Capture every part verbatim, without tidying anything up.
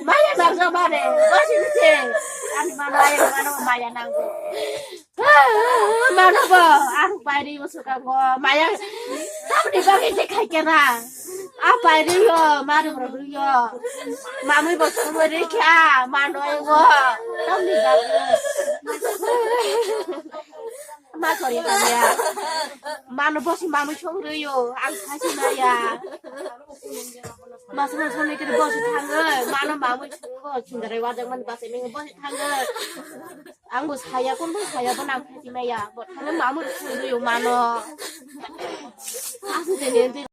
Maya nangjakmani, bwswk se ani mano, ayang mano maya nango. Mano bo, ang pairi bo swkango, maya tamni bagwi se khaikhe na. A pairi yo, mari bo rwgwi yo. Mamwi bo sumui rikha, mano ego. Tamni bagwi. Ma kori kanya. Mano bosi mamwi song rwyo, ang sachi maya. Masuk masuk ni kiri bosi thangwi, mano mamwi songo, chundarai wajak mani basi mingi bosi thangwi. Ang bo saya, kon bo saya, bo nang phaji maya, bo thangwi mamwi song rwyo mano. Asuk jeni ente.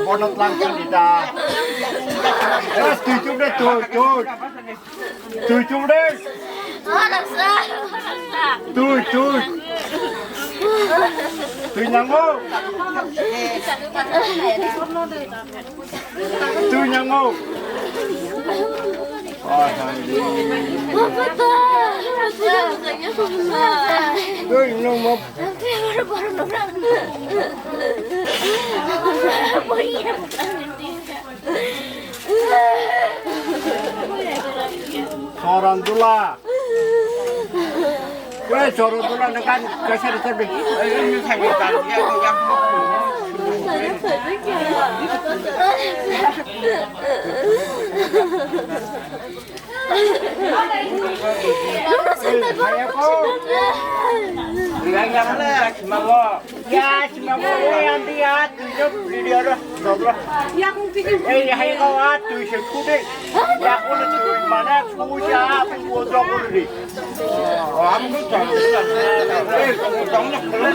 Bono tlang kang di ta. Tui chuk de, tui, tui. Tui chuk de. Tui, tui. Tui nango. Tui nango. Tui nang mo. Chorondula. Oi, Chorondula, nang kan kasar kasar be. Ya, sima mo, ya, andi, ya, tui jo, video ro, dobro. Ei, hai ko, ah, tui se kude. Ya, ko le tui mana, ku ja, ku jo ko le. Oh, am ko jang. Ei, ko jang na, ko le.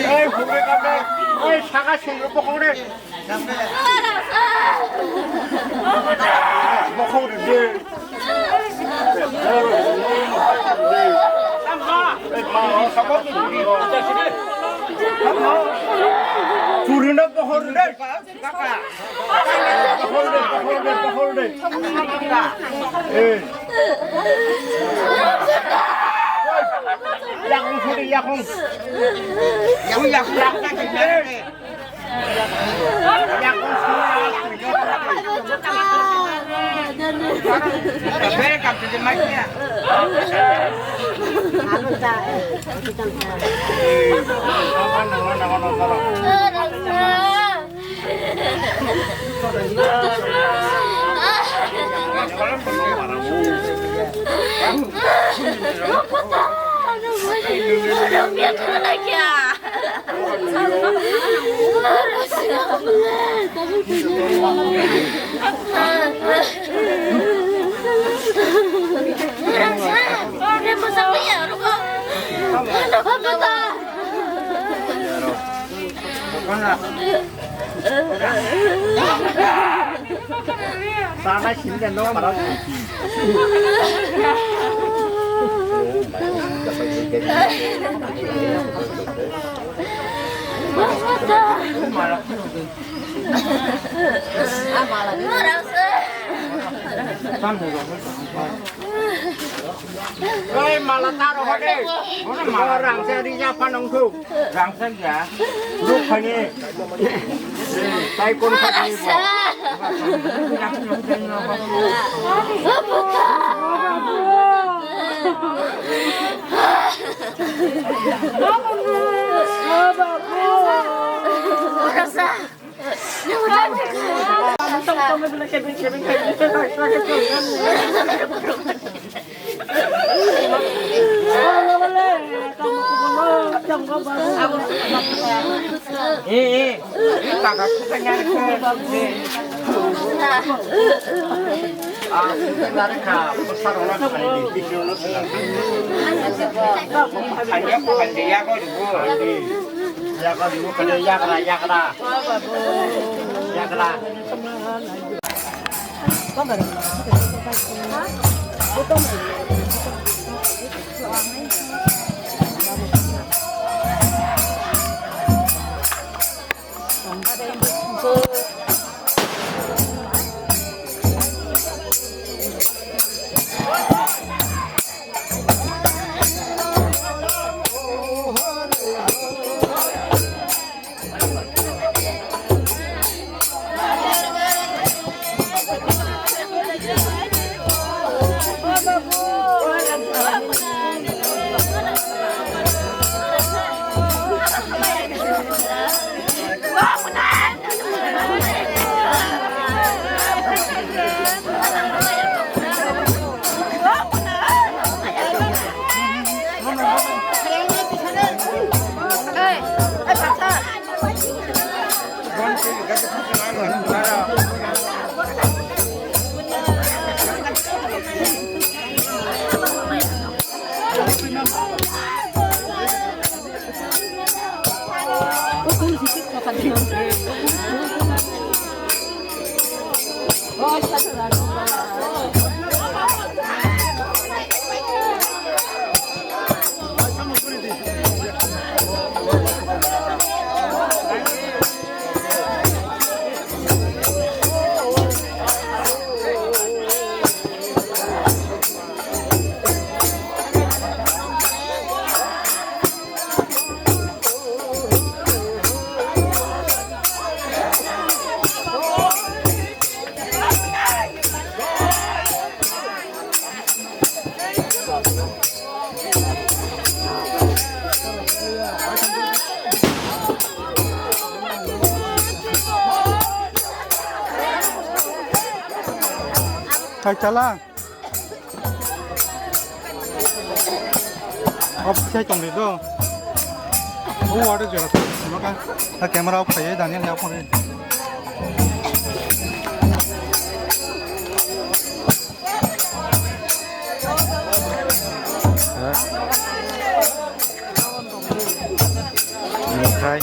Ei, ko le ka. Ei, saka sing ko ko le. Churino pohor de. Pohor de, pohor de, pohor de. Eh. Yakung suri, yakung. Yakung, yakung, yakung. Sana sini dan dong, padahal. Oi, mala taro hode. Mala rangsa rija panong thu. Rangsa ya. Ruk khani. Tai kon khani. Eh, eh, eh, kaka, kaka, nyari, kaka. Ah, kita lari ka, besar orang kali ini, video lo sudah. Hanya bukan dia kok, Ibu. Ya kok, Ibu, kena ya kena, ya kena. Ya kena. Hai, chala. Off khai tong di do. O water jora sima ka. A camera off khai Daniel ya phone. Khai.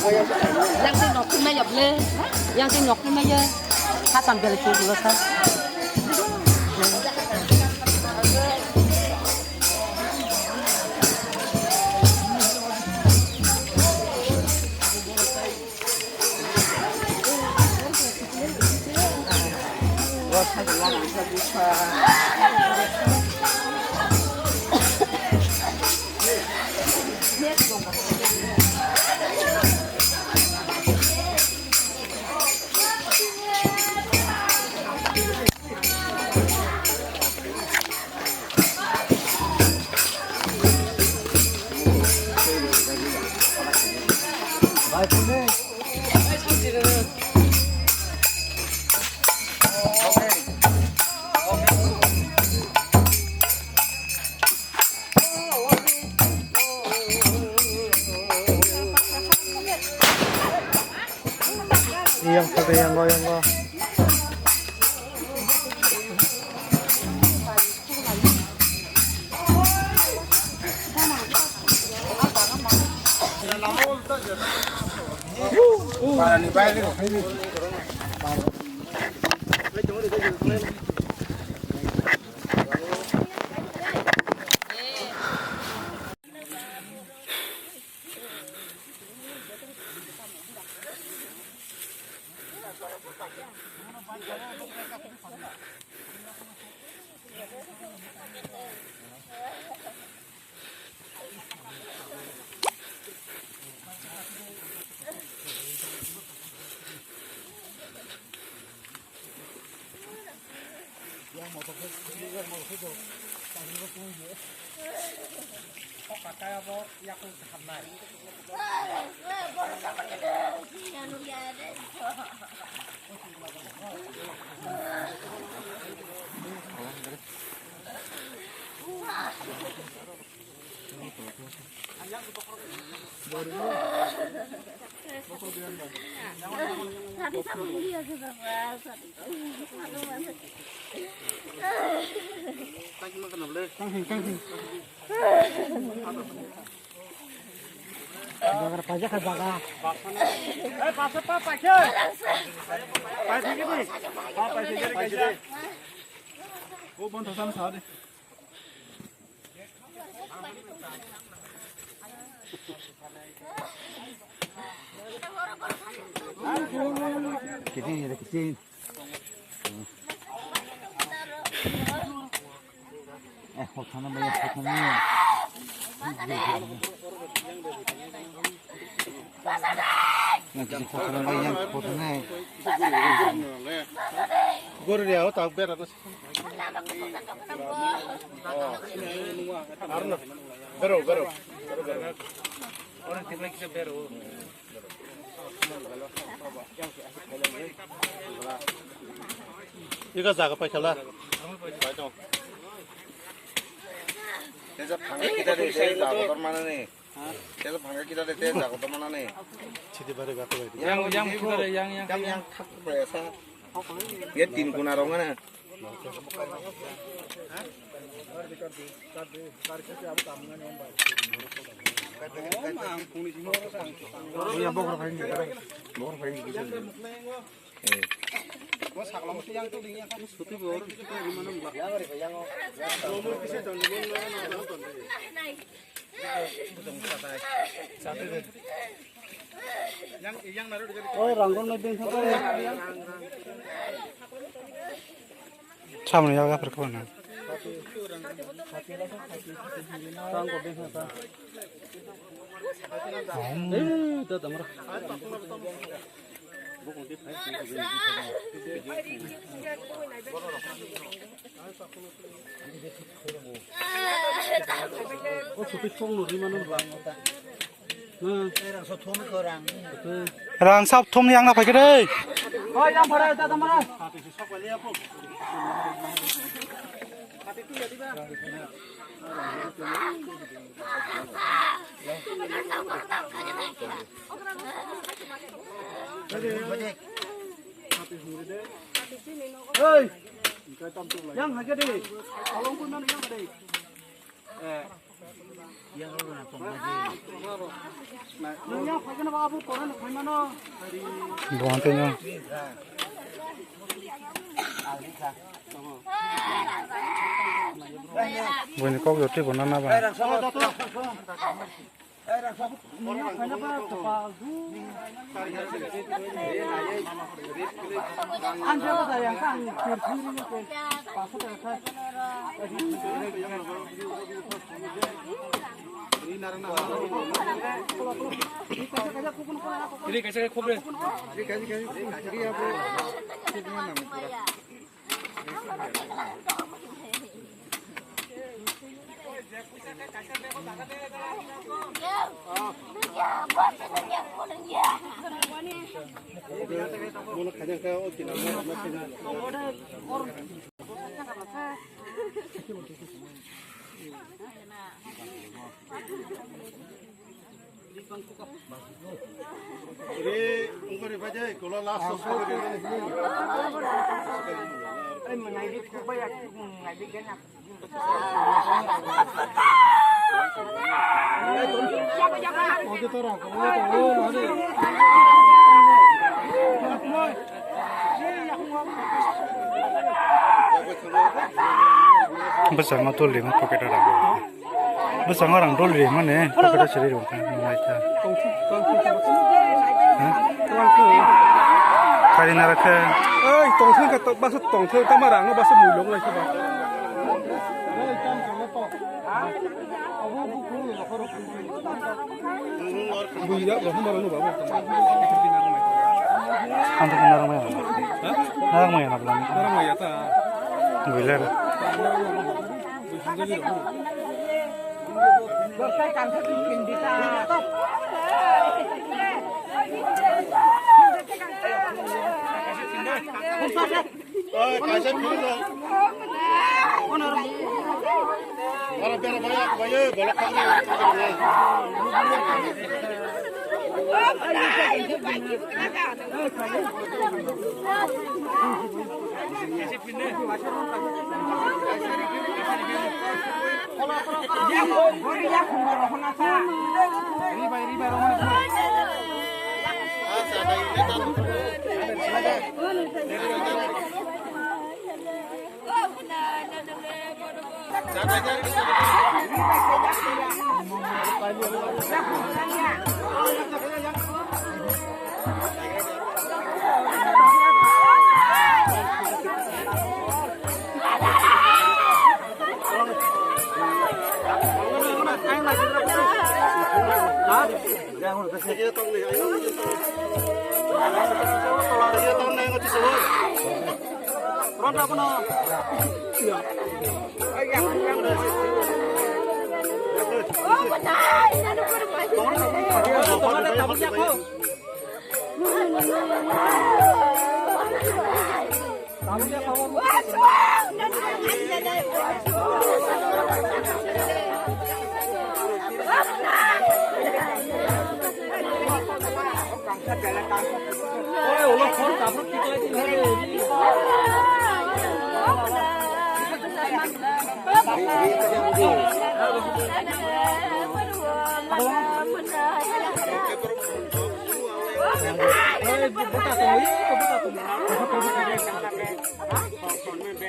Yang sing nok phimai ya ble. Yang sing nok phimai ya. Hasan bel ki dua sa. Yang satu yang go yang go. Jaga paja ka jaga. Eh, pasa pa paja. Paja gini. Pa paja gini paja. Oh, bon, thasam sa de. Kiting, kiting. Eh, hothana bai, hothana. Yang kisi hothana bai, yang hothana. Guru dia, oh, tak ber atas. Arno, bero, bero. Orang tiklek kita bero. Ika jaga paikhala. Tesa phangkha kita de, tesa jaga kotor mana ni? Tesa phangkha kita de, tesa jaga kotor mana ni? Sidi bare gato bai. Yang, yang, yang, yang, yang, yang thak bai sa. Ya tin kuna rong na. Oi, rangkol nai ding thang. Samni yaga perkona. Rangkol ding thang. Eh, da damra. O supi song no ri mano bang. Hmm. Rang sap thom yang na phai khe dei. Oi, yang phara ta ta mara. Hey! Yang haja deh. Tolong pun mana yang ada? Buang tanya. Buang kok joti buang nana ba. Bwskango tol rima pocket o rang. Bwskango rang tol rimani pocket o siri rwkha, nai kha. Ha? Kari nara kha. Oi, tongthok kha, basa tongthok, tama rang no basa mulung lai kha ba. Buira, bo huma rano ba. Ang to narang maya. Ha? Narang maya na bulan. Narang maya ta. Builer. Oi, kaisa phirno. Ora bera baya, baya, bolok khamni.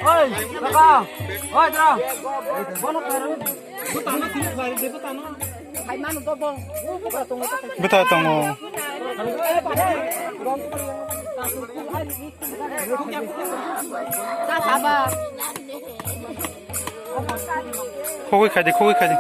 Oi, kaka. Oi, dra. Bono karo. Bwtano tini khlai de, bwtano. Bwta tongo. Khogwi khaidi, khogwi khaidi.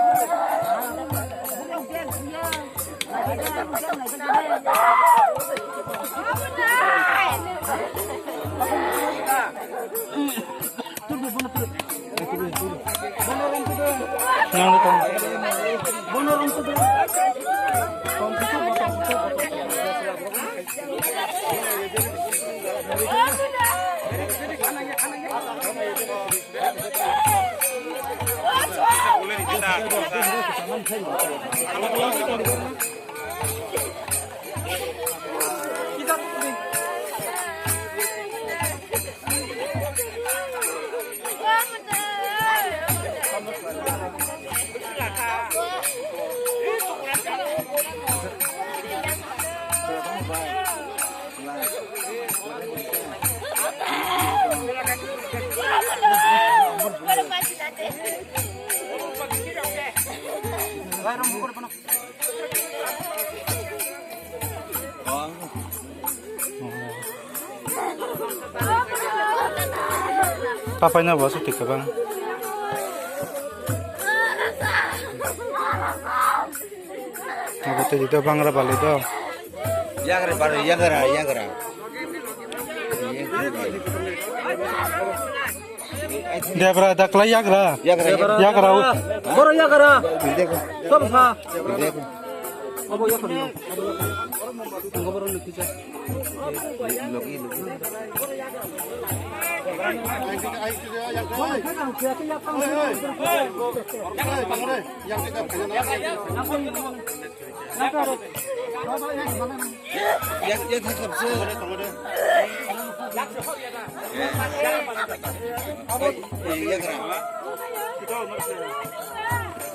Papai na bo aswk twi kwbang. Abo twi do bangra bali do. Yagra bar yagra yagra. Debra daklai yagra. Yagra. Yagra. Boro yagra. Tom sa. Abo yagra. Abo yagra. Abo yagra. Logi logi. Yak yak thak thak se. Yak rak.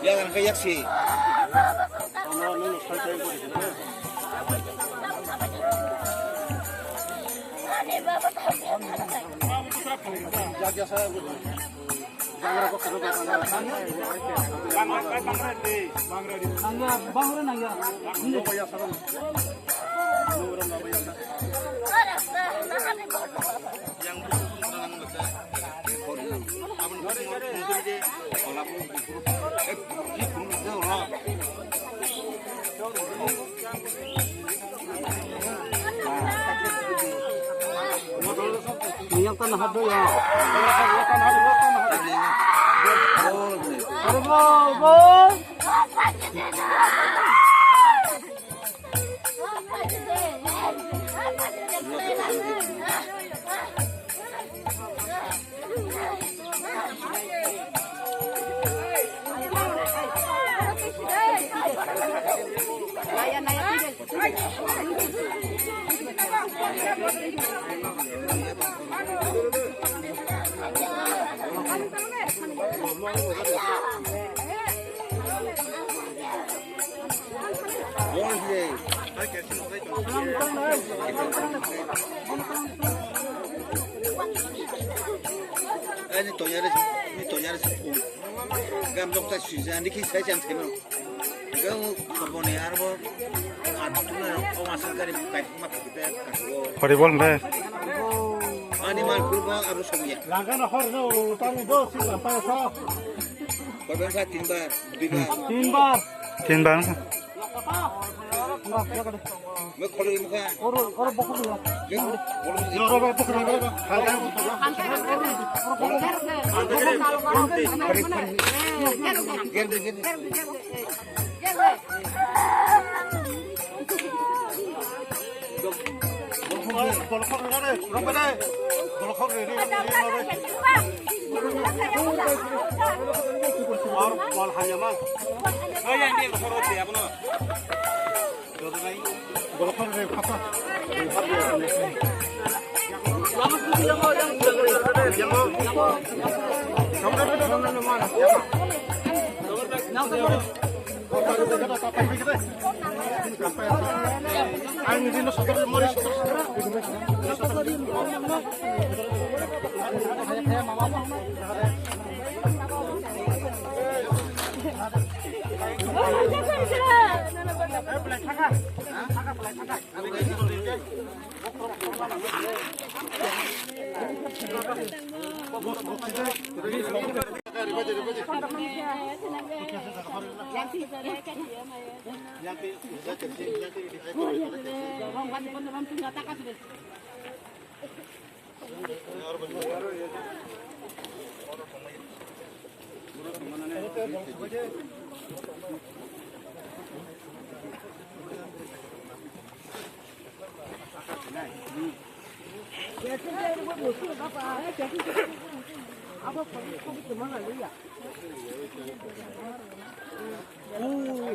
Yak rak yak si. Nangya, bangra nangya. Yang tan hat do ya. Aduh, boy. Ani tonyare, ni tonyare. Gam dokta sija, ni khi sai chan thema. Gam khoboni arbo, atuna o asal kari kai ma pakita. Pari bol ngai. Ani mal kurba aru somiya. Langkana hor no, tani do si lampa sa. Kobeng sa tin bar, dui bar. Tin bar. Tin bar.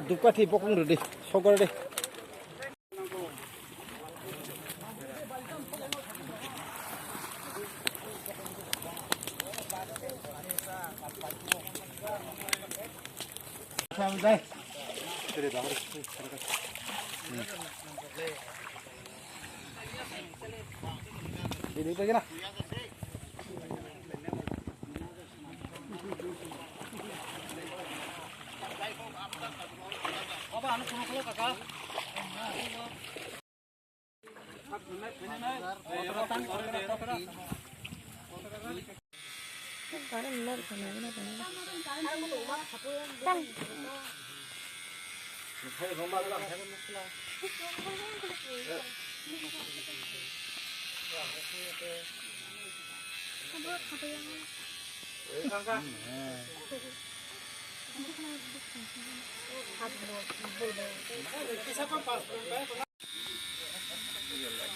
Dukathi bokong redi, sogor de.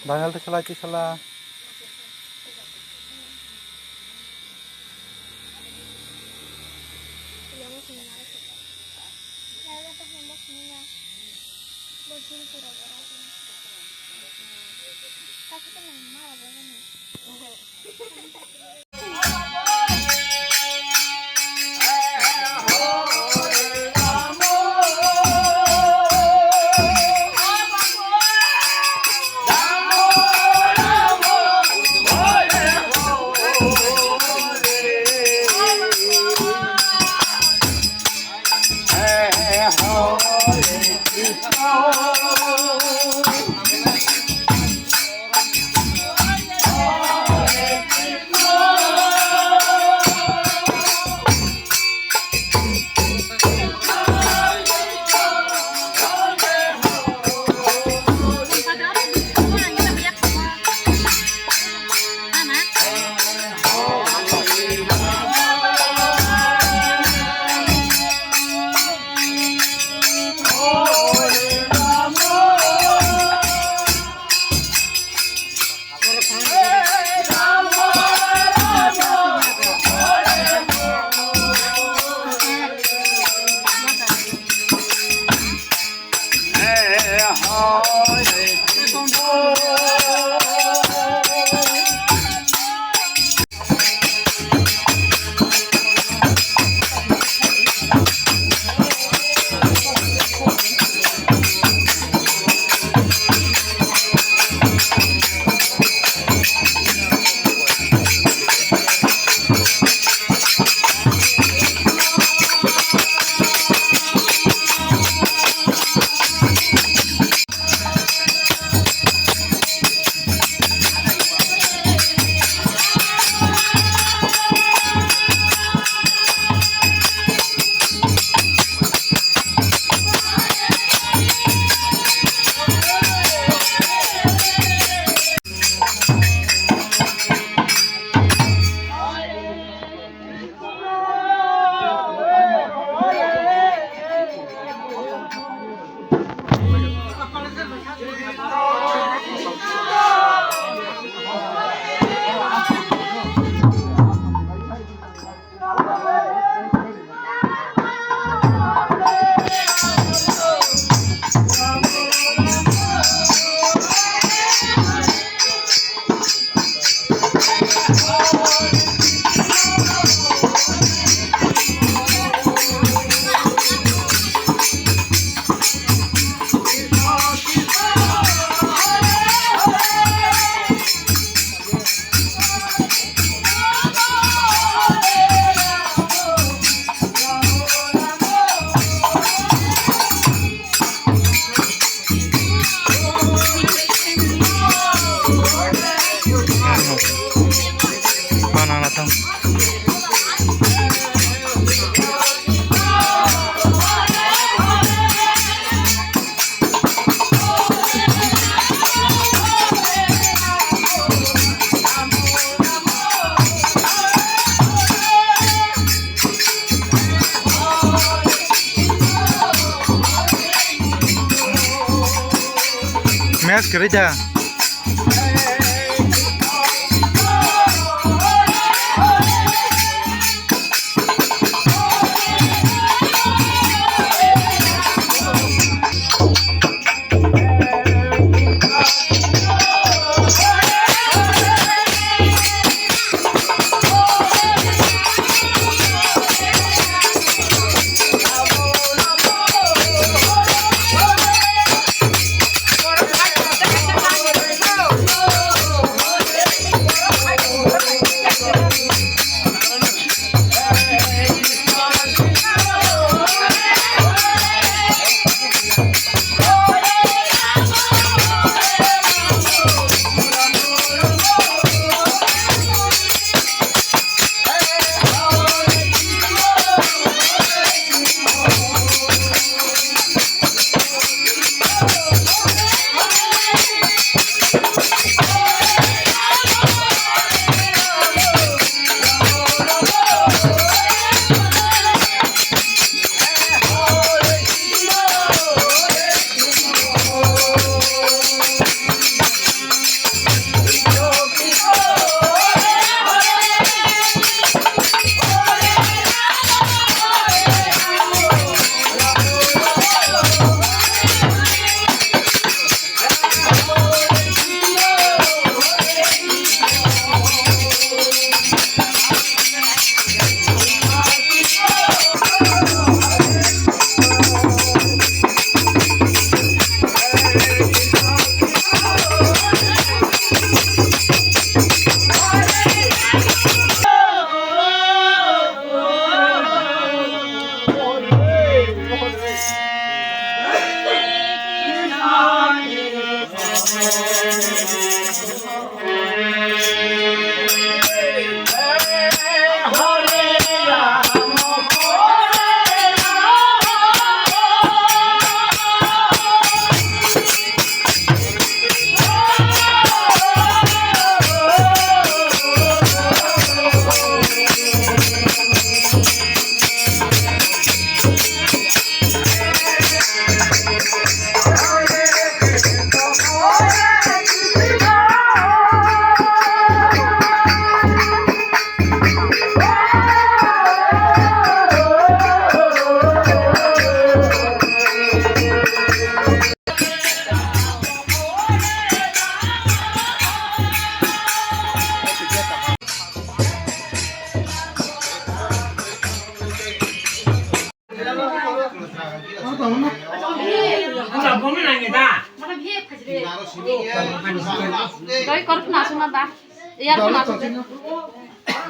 Daniel, tikhala, tikhala. Match kwrwi da. Doi kor khna suma ba. Yar khna suma.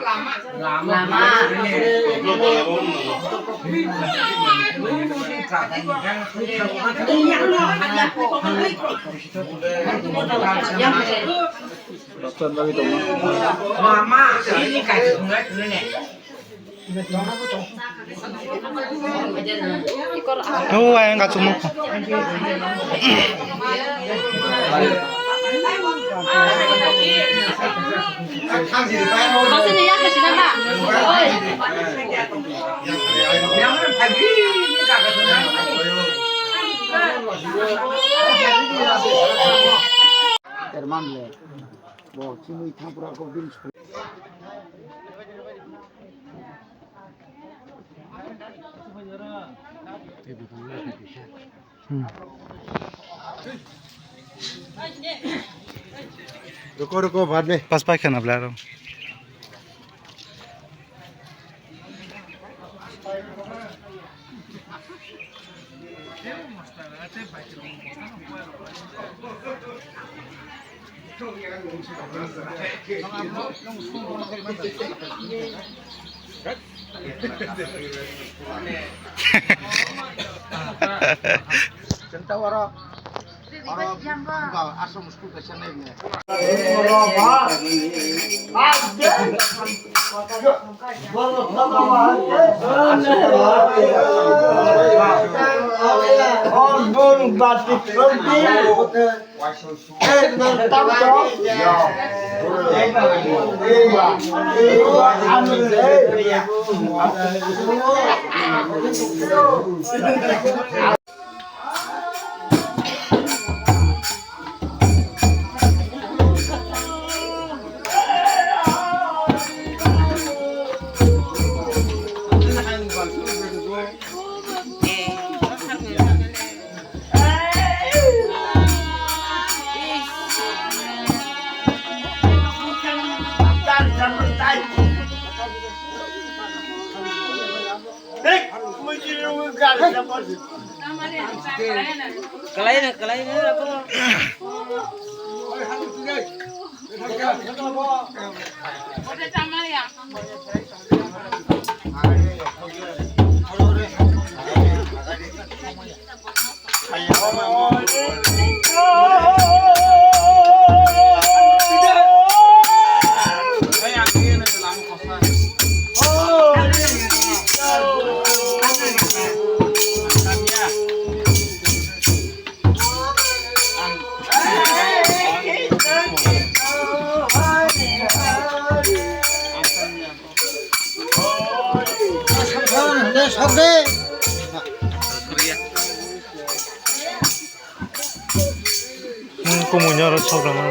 Lama. Lama. Oh, ayang kachuk nukha. Termam le. Bo chimui thang pura kok din. Hmm. Ruko, ruko, baad mein. Pas pai khana bla ro. Chwng ta oro, oro ba aswk muskul kaisa nai mane. Kalai na, kalai na, apa? Hmm, kumunya ro sok rama.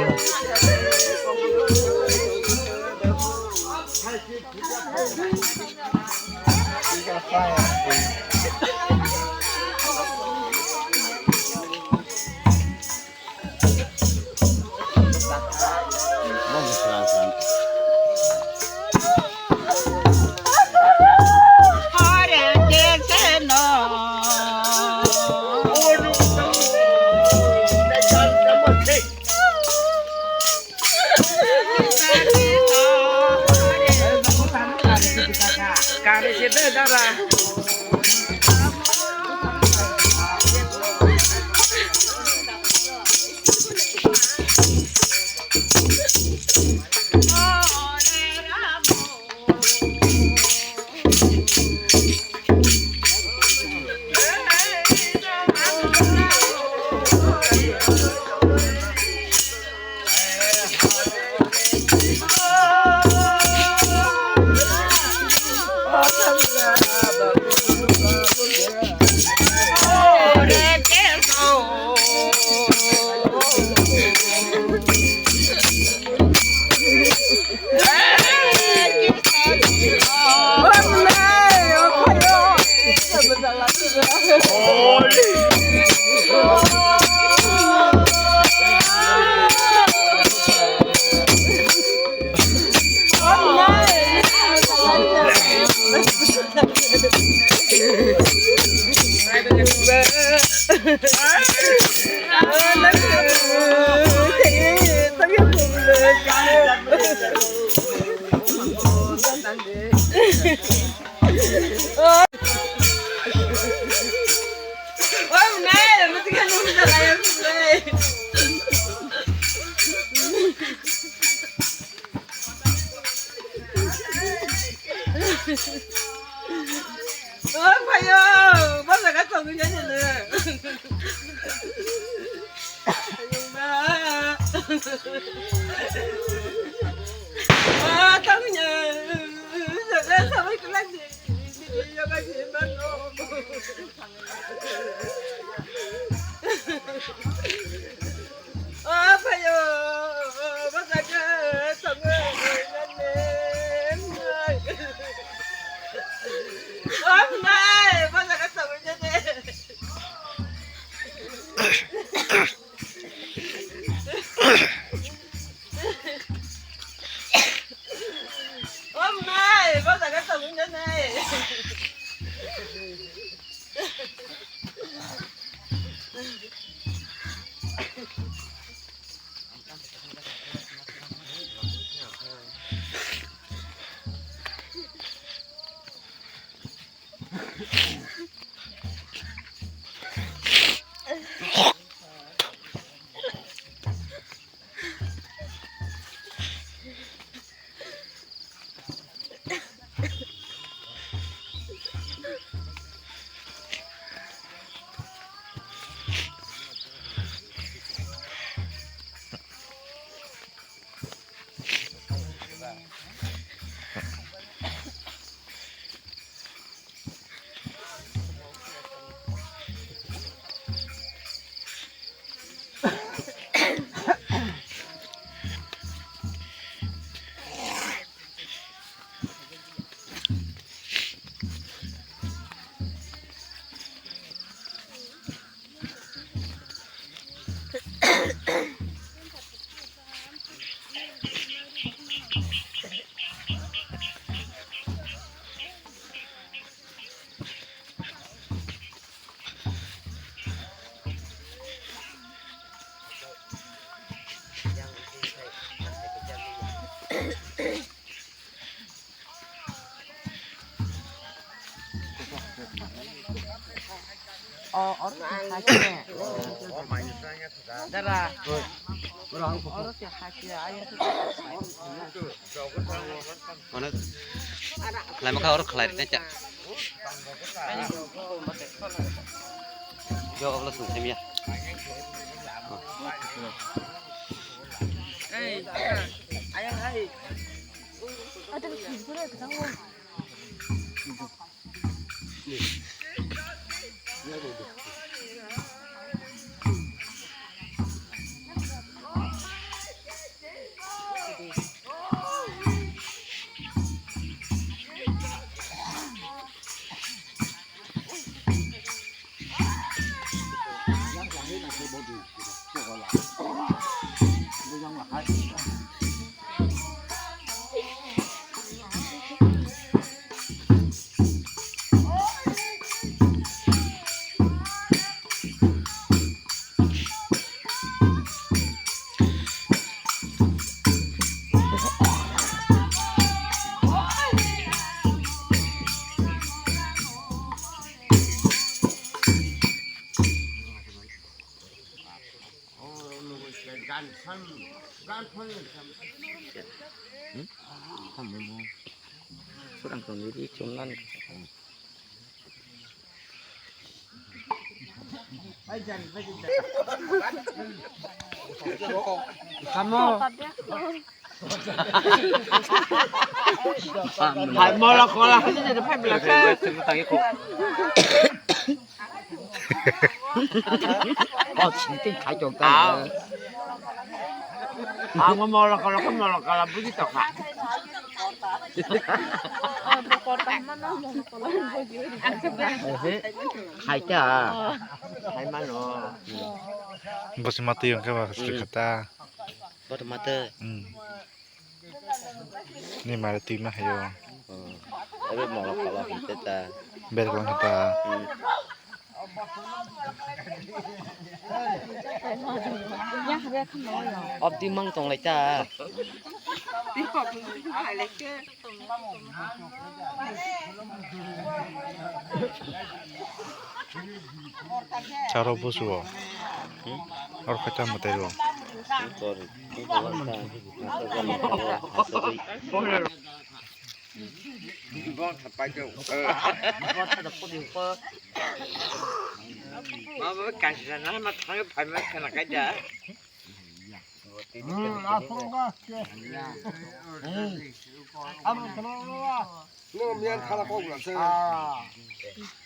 O phaio, bo jaga tongwi nai nini. Ayungma. O tongwi nai. Jaga tongwi kwlai di. Jaga di mano. O phaio, bo jaga tongwi nai nini. O mwnai, bo jaga tongwi nai nini. O mwnai, bo jaga tongwi nai nini. O, oro hai se. Dara. Oro se hai se, ayang se. Mane, khlaima kha oro khlai rwkhe cha. Yo, ola sung themya. Ei, ayang hai. Surang tong diri chumnan. Kamu. Hai, mola kola hadi jadi phai belakang. Oh, sinting khai tong ta. Ang mola kola ko mola kola buji tong kha. Ehe, khai ta. Khai mano. Bosi mati yang ke ba sri kata. Bosi mati. Hmm. Ni mare twi ma hayo. Oh. Ebe molo kala hinte ta. Ber kala hinte ta. Hmm. Abdi mang tong lai ta. Charo busu o. Or khaita mwtai o. Mama kasih sana mah tangga payment kena kaja. Hmm, apa enggak? Hey. Apa kenapa? Nung mian thala kok gula se. Ah.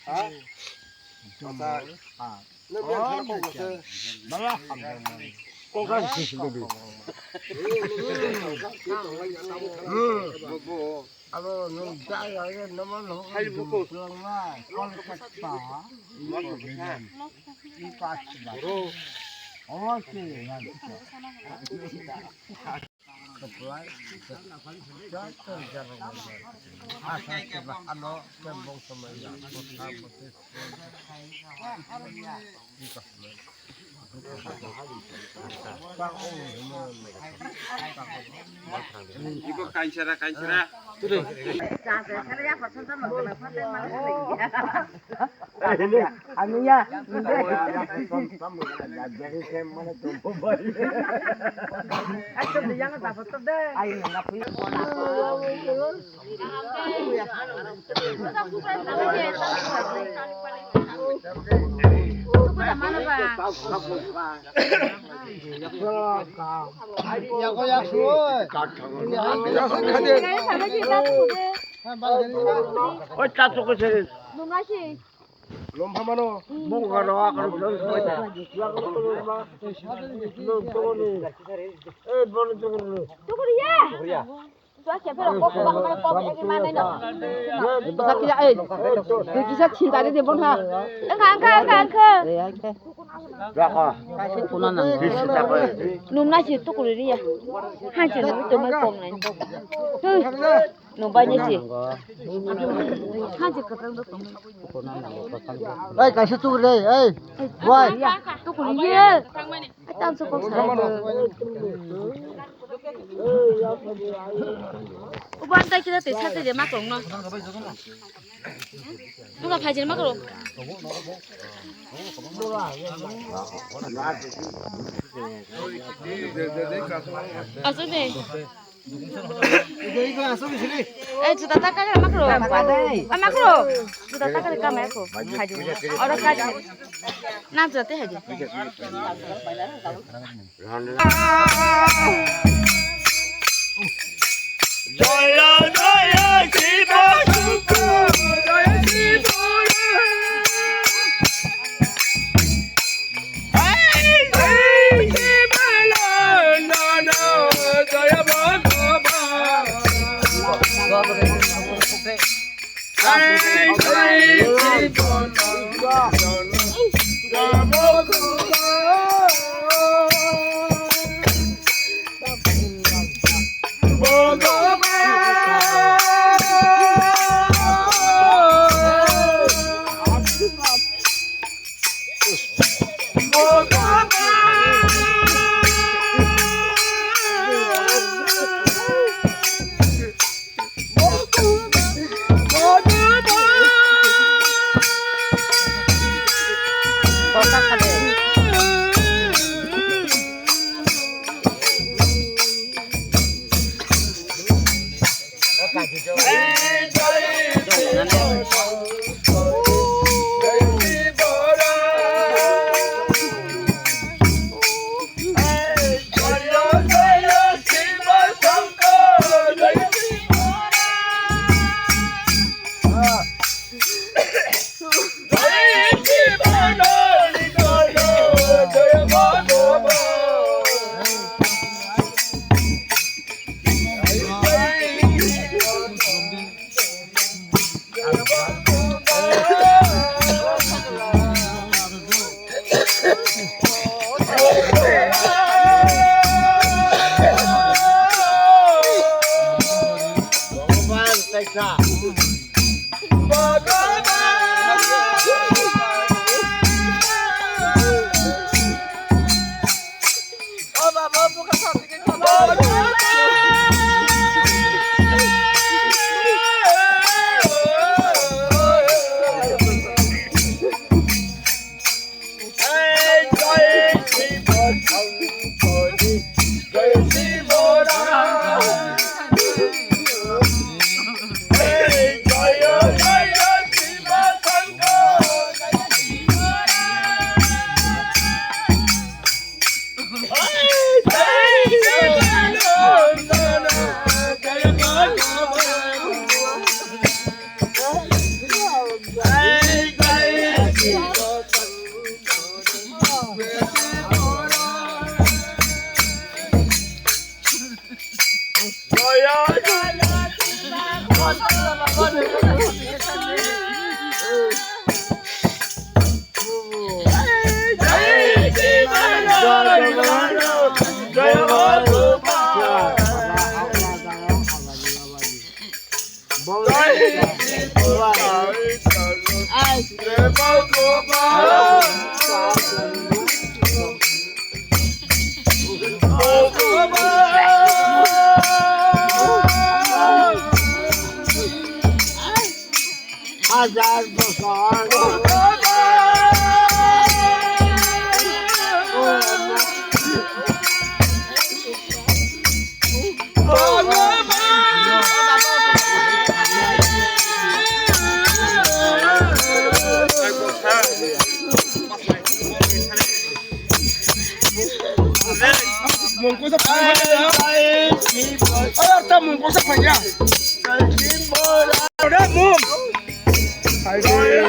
Ha? Masa. Ah. Nung mian thala kok gula se. Bala. Kok kan sih sih. Hmm. Bo bo. Abo nung jaya ya nama lo. Hai buku. Pulang lah. Kol kata. Mas buku. Ini pas. Bro. Oh sih. Ibu kaisara, kaisara. Aniya. Oi, ta chukwi se. Nung asi. Lom phamano. Bung karo akar. Nung tungoni. Eh, bono tungoni. Tukuriya. Tukuriya. Tua siapa lo kok bang mana kok yang mana no. Basa kia eh. Di kisa cinta di debon ha. Engka engka engka engka. Raka. Kuna nang. Nung nasi tukuriya. Hanse nung tumai kong nai. Hei. Nung banyak sih. Hanse ketang tu. Ai, kaisa tukur deh, ai. Wai. Tukuriya. Ai, tang sukok sa. Uban tai kira te sa te ma kong no. Nunga phai jin ma koro. Asuk de. Eh, juta taka kare ma koro. Ah, ma koro. Juta taka kare kama ko. Phai jin. Oro ka. Na juta te hai jin. জয় জয় শিব শম্ভু, জয় শিব রাম। জয় জয় শিব নন্দন, জয় ভগবান। Hajar bosor. Mungkuk sa phai ya. Ay, arta mungkuk sa phai ya. Ora mung. Hai de.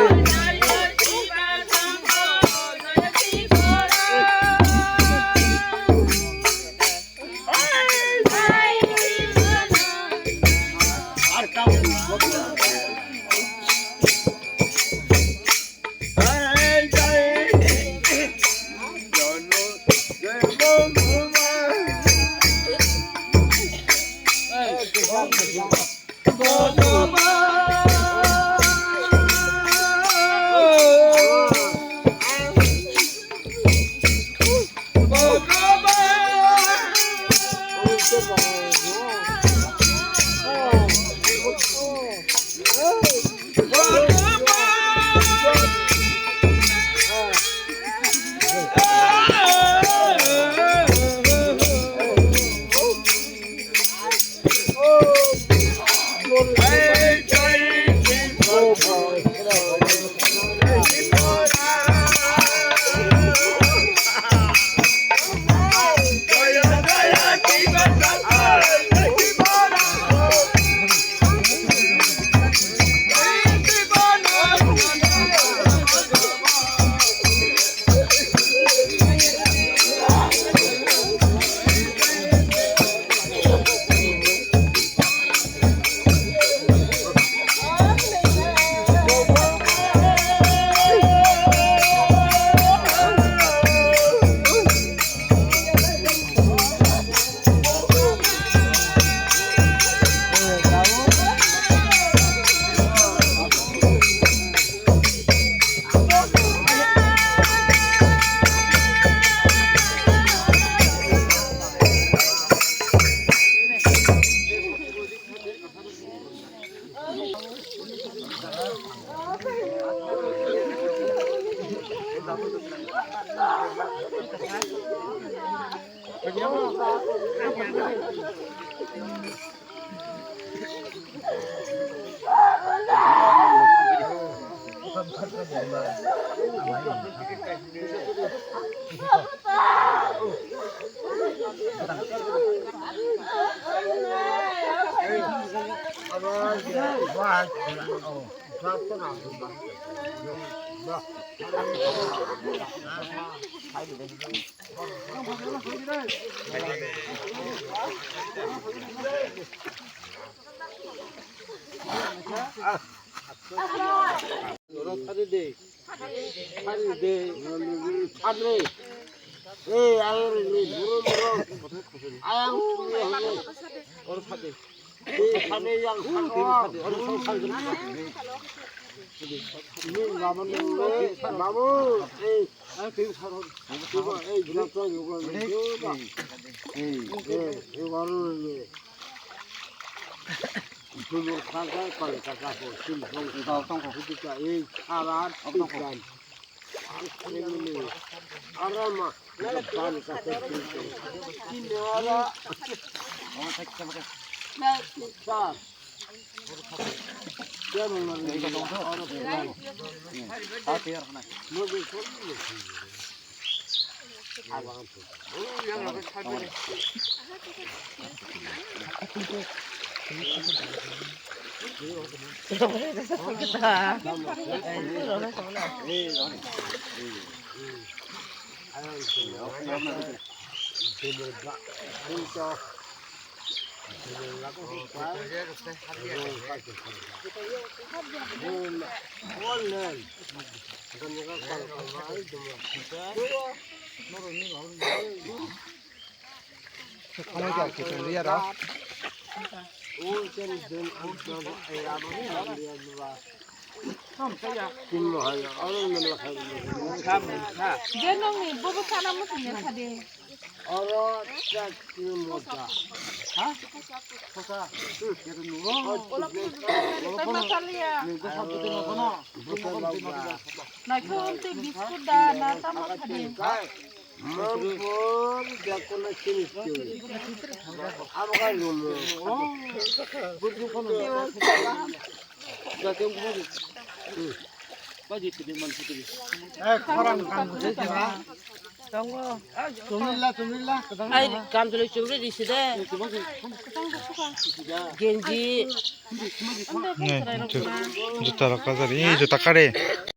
Oro sadi de. Sadi de. Sadi. Eh, ayo re, ni, buru, buru. Ayang, sini, sini. Oro sadi. Eh, sadi yang, sadi. Oro sadi. Ni, babu, ni, eh, babu. Eh, eh, eh, jatuh juga. Eh, eh, baru ni. Tumur kha kha kali kha kha bo sim song. Dal tong kho. Hudi ka ei khara. Tong kho. Tikan. Ang kene mene. Arama. Ban ka khe tin khe. Tin ara. Na sa. Kya mong na ni. Ara plan. Ha tiyar khana. Mo de kon ni. Je nongni bobo sana muchungya sade. Oro chakri moja. Ha? Khosa. Oro nuro. Tama saliya. Nini bwsa bwtwi no kono. Naikol tei biskut da na tamo sade. Mampur jakona chini chini. Abo ka lumo. Hai, kamchwlwi chumri risi de. Genji. Juta rok kajari, juta kare.